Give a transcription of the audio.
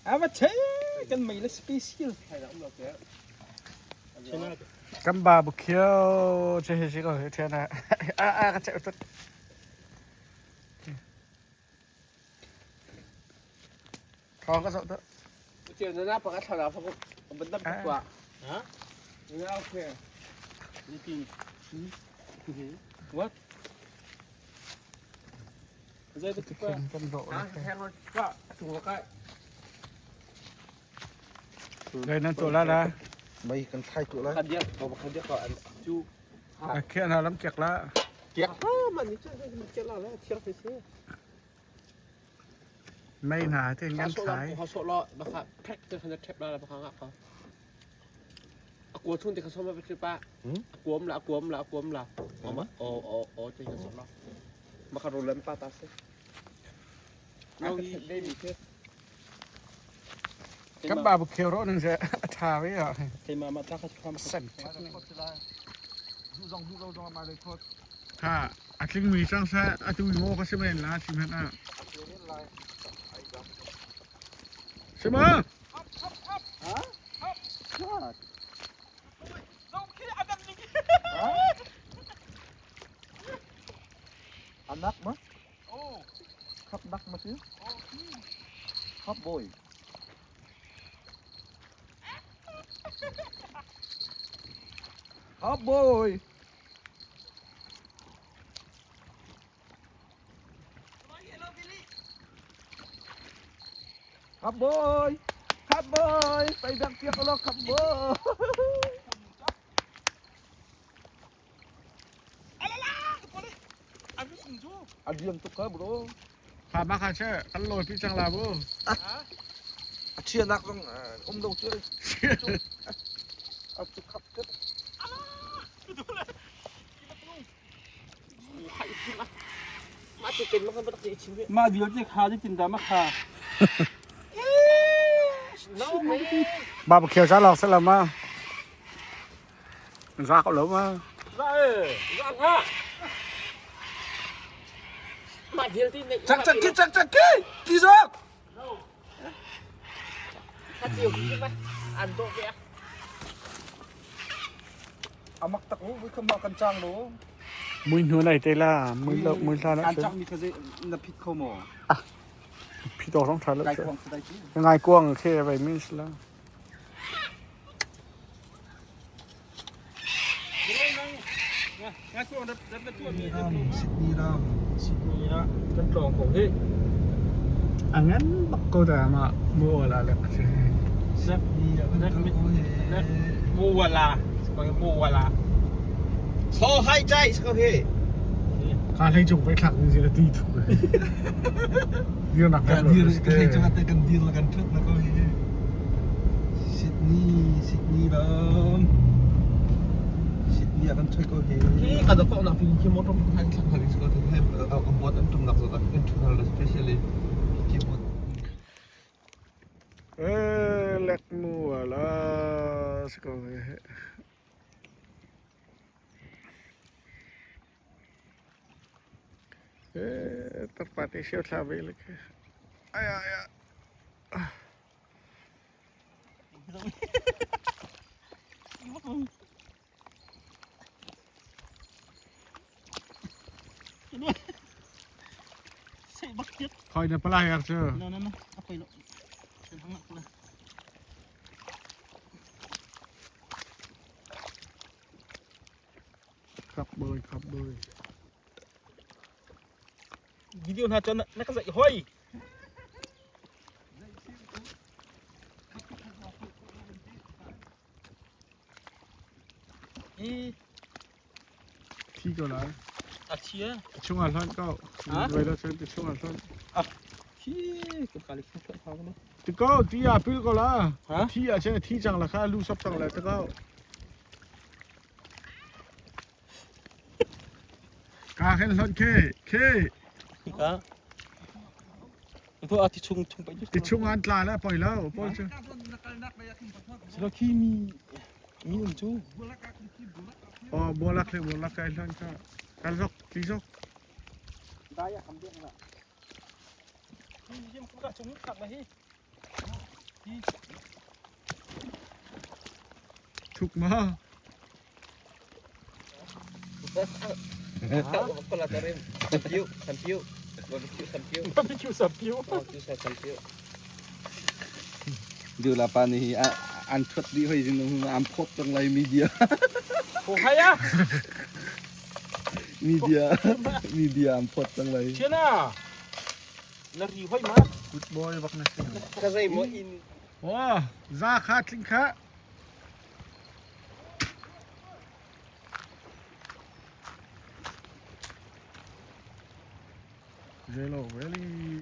Ama che kan mai la special. Kan barbecue che he che ko he che na. A a ka che. Ka ka so. Che na na pa ka sa la pa ko. Ban da pa. Ha? Na okay. Ni tin. What? ໄດ້ນັ້ນຕົວລະລະ ໄປກັນທ້າຍຕົວລະ ຄັນດຽວ ເອົາຄັນດຽວກໍອັນຈຸ ອາ ແຄ່ນາລຳຈັກລະ ກຽກ ມັນນີ້ຈະ ມັນຈະລະລະ ທຽງໄປເຊ ໄມ້ໜາເຮັດງານຂາຍ ເຂົາໂຊະເລາະ ບັກຄະແພັກ ຈະຄັນແທັບລະ ບັກຄະງະເຂົາ ອາກົວທຸນທີ່ເຂົາສົ່ງມາເປັນຄືປ້າ ອາກົວມລະ ອາກົວມລະ ອາກົວມລະ ອອມາ ອໍ ອໍ ອໍ ຈະເຮັດສົດເນາະ ມາຄາໂຣແລມປ້າຕາເຊ ເຮົາເດມີເທສ ກັບບາເບີຄິວໂລໜຶ່ງເຊ ຖ້າໄວ້ອະ ເທມາ ມາຕາຄາຊາມ ເຊັນ ຖ້າອາຄິງມີຊ່າງແຊ ອາຕູວິໂມກໍຊິແມ່ນລາຊິແມ່ນອະ ຊິມາ ຮະ? ອັນນັກມະ ໂອ້ ຂັບນັກມາຊິ ໂອ້ ຂັບໂບຍ ຂັບໂບຍ ຂັບໂບຍ ຂັບໂບຍ ໄປແບກເຊຍກະລອກ ຂັບໂບຍ ອາລາລາ ອັນນີ້ອີກຢູ່ ອາດຽນຕຸກກະບຣ ຂ້າມາຂ້າເຊີ ຄັນໂຫຼດພີ່ຈັງລາໂບ ອາ ອາເຊຍນັກຕ້ອງ ອາ ອຸມໂດເຈີ ອາ ອາ ອາ ອາ ອາ ອາ ມາດຽວຈະຄາໄດ້ກິນດາມາຄາ ບາບາຄິວຊາລອກຊາລາມາ ຊາກເອົາແລ້ວມາ ມາດຽວຕິ ຈັກຈັກກິ ຈັກຈັກກິ ກິຊອກ ອາມັກຕັກໂອ ເວີຍ ຄຳວ່າກັນຈ້າງໂລ ມຸຍຫົວໄນເຕລາ ມຸຍລະ ມຸຍຊານະ ອັນຈັກມີຄະເຊນະພິດເຂົ້າໝໍ ອາ ພິດອອກສອງທາງແລ້ວ ງ່າຍກວ້າງ ເຄໄວ້ມີສລະ Signal, signal. Signal, kan tlawng ko he. Angan bak ko ta ma mo wala lek. Signal, kan tlawng ko he. Mo wala. Mo wala. So hai chai ko he. Ka lai chung pai thak ni sila ti thu. Dia nak kan dia kan dia kan truk nak ko he. Sydney, Sydney dong. Sydney akan check out here. Ki kada ko na pin ki motor ko han san hari ko te he, uh, uh, buat antum nak so tak kan tuh hal especially ki buat. Eh, lek mu ala sko he. Eh, terpati siu sabi lagi. Ayo, ayo. Hoi na pala yar sir. No, no, no. Apa ilo? Senang aku lah. Khắp bơi, khắp bơi. Video na cho na, na ka sa hoy. Ih. Thi ko la. A thi a. Chung a lhon ko. Ha? Wai la chen ti chung a lhon. A thi ko ka li ko ka ko. Ti ko ti a pil ko la. Ha? Thi a chen ti chang la kha lu sap tang la ti ko. Ka khen lhon khe, khe. Ka. Ko a ti chung chung pa. Ti chung an tla la poi la, poi chung. Silo ki mi, mi un chu. O, bolak le, bolak ka lhon ka. Ka sok, ti sok. Da ya kam de na. Ni jem ko ka chung tak la hi. ທຸກມາ ຄົນລະຕະເຣມ ສຳປິວ ສຳປິວ ບາບີຄິວ ສຳປິວ ບາບີຄິວ ສຳປິວ ບາບີຄິວ ສຳປິວ. ເດີລາປານີ ອາ ອັນເທິດດີ ເຮີ້ຍ ຊິໜຶ່ງ ອຳໂພດຈັ່ງໄລ ມີເດຍ ໂອ້ ໃຜອະ ມີເດຍ ມີເດຍ ອຳໂພດຈັ່ງໄລ ເຊນາ ນາຣີ ຫ້ອຍມາ ກຸດບອຍ ບັກນາເຊນາ ກະໄຊໂມອິນ ໂອ້ ຊາຄາ ທຣິງຄາ ເຢໂລ ເວລີ.